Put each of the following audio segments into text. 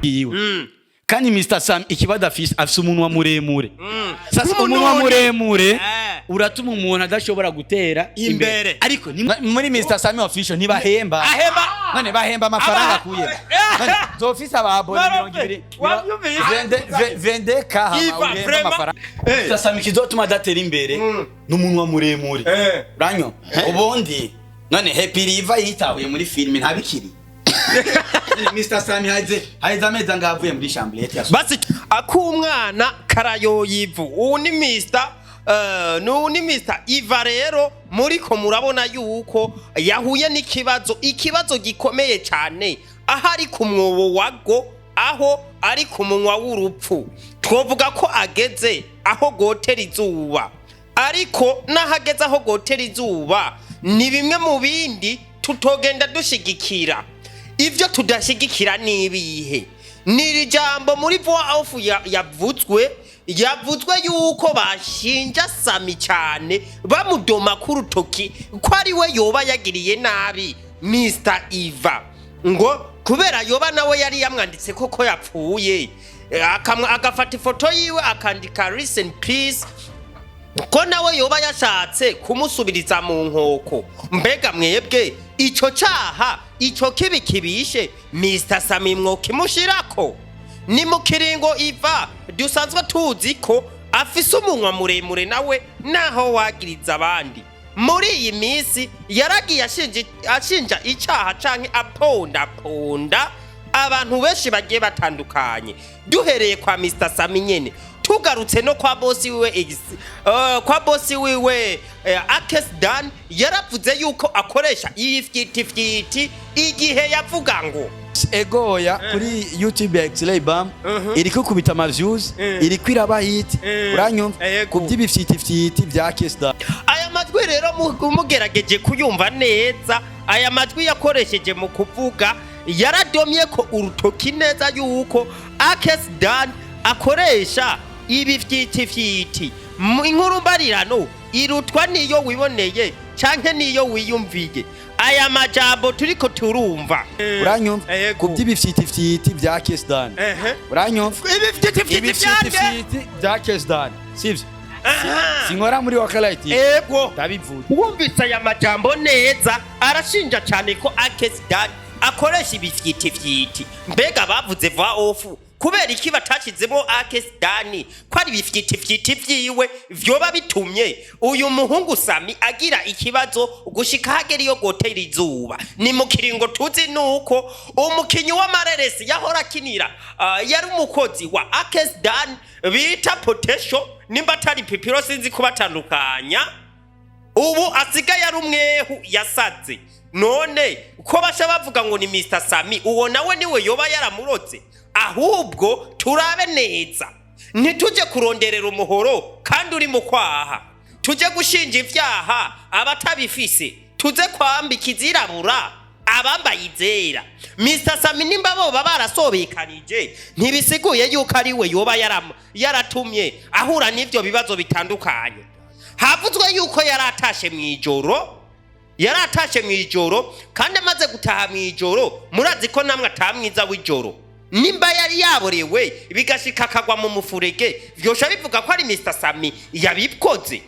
Yiwe kandi Mr Sam ikibazo afise umunwa muremure. Sasa Nk'umununi. Umunwa muremure uratuma umuntu adashobora gutera imbere. Ariko muri Mr Sami Official ntibahemba. Ahemba. None bahemba amafaranga akuye none zofise ababone 20. Wabyumvise? Vende ka hama Iva, uhemba vraiment. amafaranga. Mr Sami kizotuma adatera imbere n'umunwa muremure. Uranyo ubundi none Happy Riva yitahuye muri filime ntabikiri. Mr Sami haize amezi angahe avuye muri chambrette ya Basi ak'umwana karayoye ivu. Ubu ni Mr n'ubu ni Mr Iva. Rero muriko murabona yuko yahuye n'ikibazo, ikibazo gikomeye cyane, aho ari ku mwobo wago, aho ari ku munwa w'urupfu. Twovuga ko ageze aho gotera izuba, ariko n'aho ageze aho gotera izuba ni bimwe mu bindi tutogenda dushigikira. Ibyo tudashyigikira ni ibihe? Ni iri jambo muri voix off yavuzwe yuko bashinja Sami cyane, bamudoma ku rutoki ko ari we yoba yagiriye nabi Mr Iva, ngo kubera yoba nawe yari yamwanditse koko yapfuye, agafata ifoto yiwe akandika "Rest in peace", ko nawe yoba yashatse kumusubiriza mu nkoko. Mbega mwebwe ico caha, ico kibi kibishe Mr Sami mwokimushirako? Ni mu kiringo Iva dusanzwe tuzi ko afise umunwa muremure nawe, naho wagiriza abandi. Muri iyi minsi yaragiye ashinja icaha canke apondaponda abantu benshi bagiye batandukanye, duhereye kwa Mr Sami nyene, tugarutse no kwa bosi wiwe kwa bosi wiwe Akes Dan. Yaravuze yuko akoresha ifyitifyiti igihe yavuga ngo Egoya kuri YouTube ya X-Ray Bam iriko kubita ama views, iriko iraba hit, uranyumva? Ego. Ku by'ibifyitifyiti bya Kesda. Aya majwi rero mugerageje kuyumva neza, aya majwi yakoresheje mu kuvuga, yaradomye ko urutoki neza yuko Akes Dan akoresha ibi fyitifyiti. Inkuru mbarirano irutwa niyo wiboneye canke niyo wiyumviye. Aya majambo turiko turumva, Uranyumva? Ego. Ku by'ibifyitifyiti bya Kesdan, uranyumva? Ibi fyitifyiti vyande? Ibifyitifyiti bya Kesdan, sivyo? Sinkora muri Wakalite. Ego. Ndabivuze. Wumvise aya majambo neza, arashinja cyane ko Akes Dan akoresha ibifyitifyiti. Mbega bavuze voix off kubera iki batashizemo Akes Dan ko ari ibifyitifyiti vyiwe vyoba bitumye uyu muhungu Sami agira ikibazo gushika hagera iyo gotera izuba? Ni mu kiringo tuzi nuko umukinyi w'amareresi yahora akinira, yari umukozi wa Akes Dan bita Potential, nimba atari Pipiro, sinzi kubatandukanya, ubu asigaye ari umwehu yasaze. None ko basha bavuga ngo ni Mr Sami, uwo nawe niwe yoba yaramurotse? Ahubwo turabe neza, ntitujye kuronderera umuhoro kandi uri mu kwaha, tujye gushinja ivyaha abatabifise, tuze kwambika izirabura abambaye izera. Mr Sami nimba boba barasobekanije, ntibisiguye yuko ari we yoba yaratumye ahura n'ivyo bibazo bitandukanye. Havuzwe yuko yari atashe mu ijoro, yari atashe mu ijoro, kandi amaze gutaha mu ijoro, murazi ko namwe atamwiza w'ijoro. Nimba yari yaborewe bigashika akagwa mu mufurege, vyosha bivuga ko ari Mr Sami yabikoze.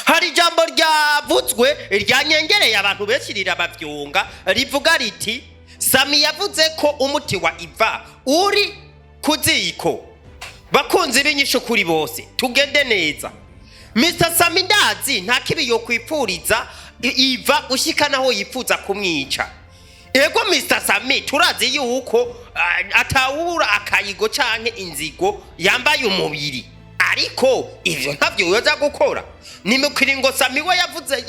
Hari ijambo ryavuzwe ryanyengereye abantu benshi rirabavyunga, rivuga riti: "Sami yavuze ko umuti wa Iva uri ku ziko." Bakunzi b'inyishu kuri bose, tugende neza. Mr Sami ndazi nta kibi yokwipfuriza Iva ushika naho yifuza kumwica. Ego, Mr Sami turazi yuko atawubura akayigo canke inzigo yambaye umubiri, ariko ivyo ntavyo yoza gukora. Ni mu kiringo Sami we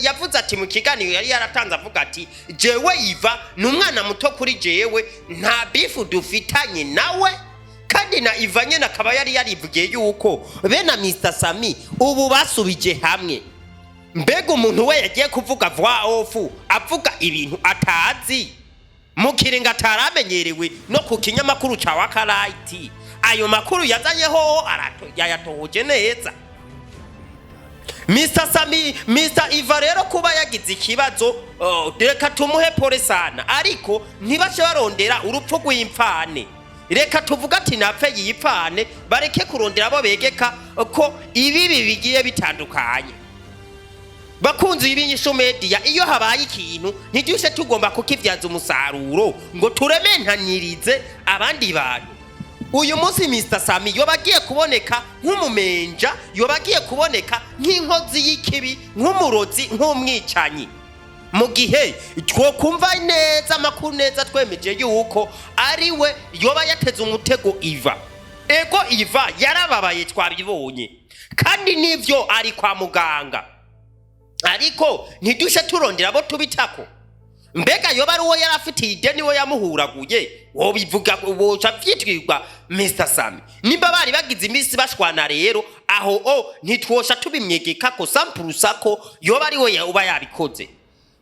yavuze ati mu kiganiro yari yaratanze, avuga ati: "Jewe Iva ni umwana muto kuri jewe, nta beef dufitanye nawe." Kandi na Iva nyene akaba yari yarivugiye yuko bene Mr Sami ubu basubije hamwe. Mbega umuntu we yagiye kuvuga voix off avuga ibintu atazi, mu kiringo ataramenyerewe no ku kinyamakuru ca Wakarayiti, ayo makuru yazanyeho yayatohoje neza? Mr Sami, Mr Iva rero kuba yagize ikibazo, reka tumuhe pole sana, ariko ntibace barondera urupfu rw'imfane. Reka tuvuga ati napfe yipfane, bareke kurondera abo begeka ko ibibi bigiye bitandukanye. Bakunzi b'inyishu media, iyo habaye ikintu ntidushe tugomba kukibyaza umusaruro ngo turementanirize abandi bantu. Uyu munsi Mr Sami yoba agiye kuboneka nk'umumenja, yoba agiye kuboneka nk'inkozi y'ikibi, nk'umurozi, nk'umwicanyi, mu gihe twokumva neza amakuru neza twemeje yuko ari we yoba yateze umutego Iva. Ego, Iva yarababaye, twabibonye, kandi nivyo ari kwa muganga, ariko ntidushe turondera abo tubitako. Mbega yoba ari uwo yari afitiye ideni we yamuhuraguye? Wobivuga, woca vyitwirwa Mr Sami nimba bari bagize iminsi bashwana. Rero aho o ntitwosha tubimwegekako sampurusako yoba ari we uba yabikoze,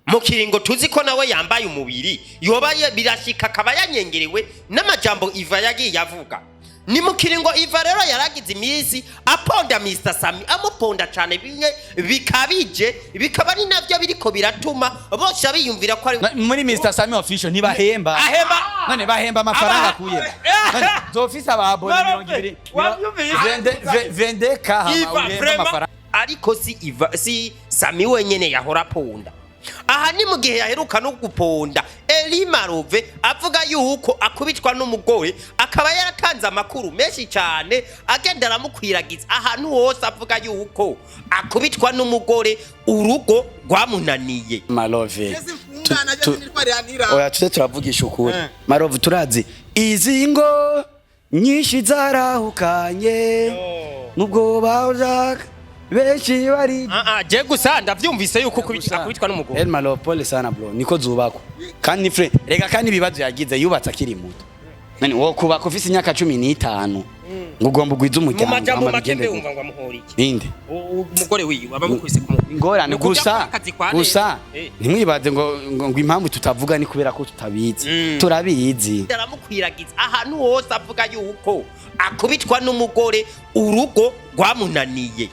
mu kiringo tuzi ko nawe yambaye umubiri, yoba birashika akaba yanyengerewe n'amajambo Iva yagiye avuga. Ni mu kiringo Iva rero yaragize iminsi aponda Mr Sami, amuponda cyane bimwe bikabije, bikaba ari nabyo biriko biratuma bose biyumvira ko ari Muri Mr Sami Official ntibahemba. Ahemba. None bahemba amafaranga akuye? None zofise ababone 20. Wabyumvise? Vendeka hama Iva uhembe vraiment. amafaranga. Ariko si Iva, si Sami wenyene yahora aponda. Aha ni mu gihe yaheruka no guponda Eli Marove, avuga yuko akubitwa n'umugore, akaba yaratanze amakuru menshi cyane, agenda aramukwiragiza ahantu hose, avuga yuko akubitwa n'umugore, urugo rwamunaniye. Malove. Jesi mfungana, jesi nitwariranira. Oya, tuze turavugisha ukuri. Malove, turazi izi ngo nyinshi zarahukanye nubwo bawushaka benshi bari. Je gusa ndavyumvise yuko akubitwa n'umugore. El Malove, pole sana bro, niko zubakwa kandi fre rega, kandi ibibazo yagize yubatse akiri muto. Nani wo kubaka ufise imyaka 15 ngo ugomba ugwize Mu umuryango majambo hama make, bigende mbe gute? wumva ngo amuhora iki? Ninde? Umugore wiwe abamukubise ku mubiri. Ingorane Ni ukuja gusa gukora akazi kwa gusa neza. Ntimwibaze ngo impamvu tutavuga ni kubera ko tutabizi. Turabizi. Aramukwiragiza ahantu hose, avuga yuko akubitwa n'umugore, urugo rwamunaniye.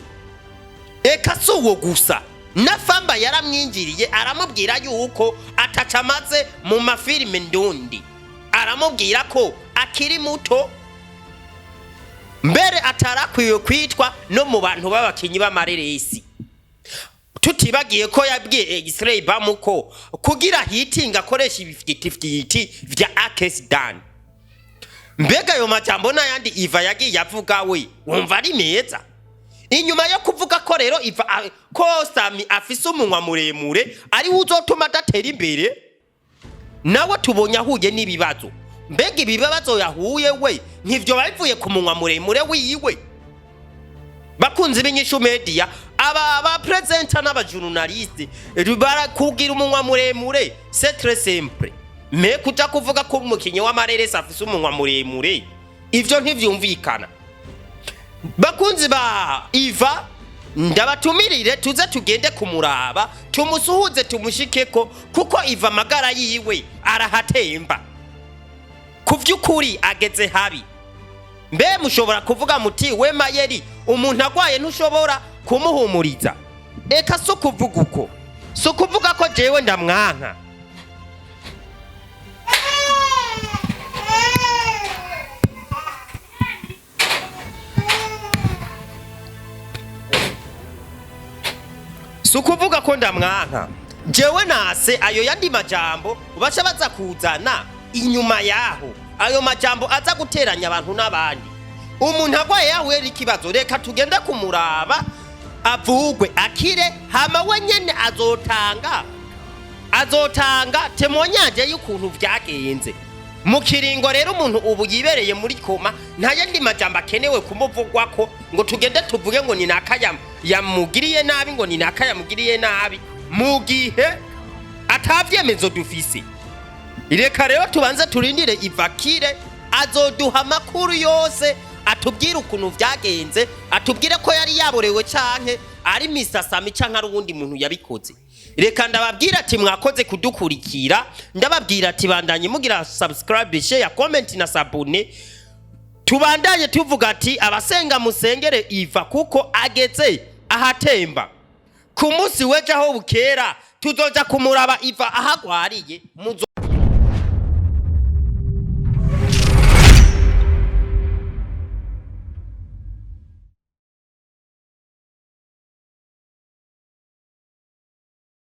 Eka si uwo gusa, na Famba yaramwinjiriye, aramubwira yuko ataca amaze mu mafilime ndundi, aramubwira ko akiri muto, mbere atarakwiye kwitwa no mu bantu b'abakinyi b'amareresi. Tutibagiye ko yabwiye X-Ray Bamuko kugira hitinga akoresha ibifyitifyiti vya Akes Dan. Mbega ayo majambo n'ayandi Iva yagiye avuga, we wumva ari meza? Inyuma yo kuvuga ko rero Iva ko Sami afise umunwa muremure ari we uzotuma adatera imbere, nawe tubonye ahuye n'ibibazo. Mbega ibibazo yahuye we ntivyo bivuye ku munwa muremure wiwe? Bakunzi b'inyishu media, aba ba presenter n'abajournaliste barakubwira umunwa muremure, c'est très simple, mais kuja kuvuga ko umukinyi w'amareresi afise umunwa muremure, ivyo ntivyumvikana. Bakunzi ba Iva, ndabatumirire tuze tugende kumuraba, tumusuhuze, tumushikeko, kuko Iva amagara yiwe arahatemba. Ku vy'ukuri ageze habi. Mbe mushobora kuvuga muti: "We Mayeri, umuntu agwaye ntushobora kumuhumuriza?" Eka si ukuvuga uko, si ukuvuga ko jewe ndamwanka. Si ukuvuga ko ndamwanka jewe, nase ayo yandi majambo baca baza kuzana inyuma yaho, ayo majambo aza guteranya abantu n'abandi. Umuntu agwaye yahuye n'ikibazo, reka tugende kumuraba avugwe akire, hama we nyene azotanga témoignage y'ukuntu vyagenze. Mu kiringo rero umuntu ubu yibereye muri coma, nta yandi majambo akenewe kumuvugwako ngo tugende tuvuge ngo ni naka yamugiriye nabi, ngo ni naka yamugiriye nabi, mu gihe atavyemezo dufise. Reka rero tubanze turindire ivakire, azoduha amakuru yose, atubwire ukuntu vyagenze, atubwire ko yari yaborewe canke ari Mr Sami canke ari uwundi muntu yabikoze. Reka ndababwira ati mwakoze kudukurikira, ndababwira ati bandanye mugira subscribe, share, comment na s'abonner. Tubandanye tuvuga ati abasenga musengere Iva, kuko ageze ahatemba. Ku munsi w'ejo aho bukera tuzoja kumuraba Iva ahagwariye muzo.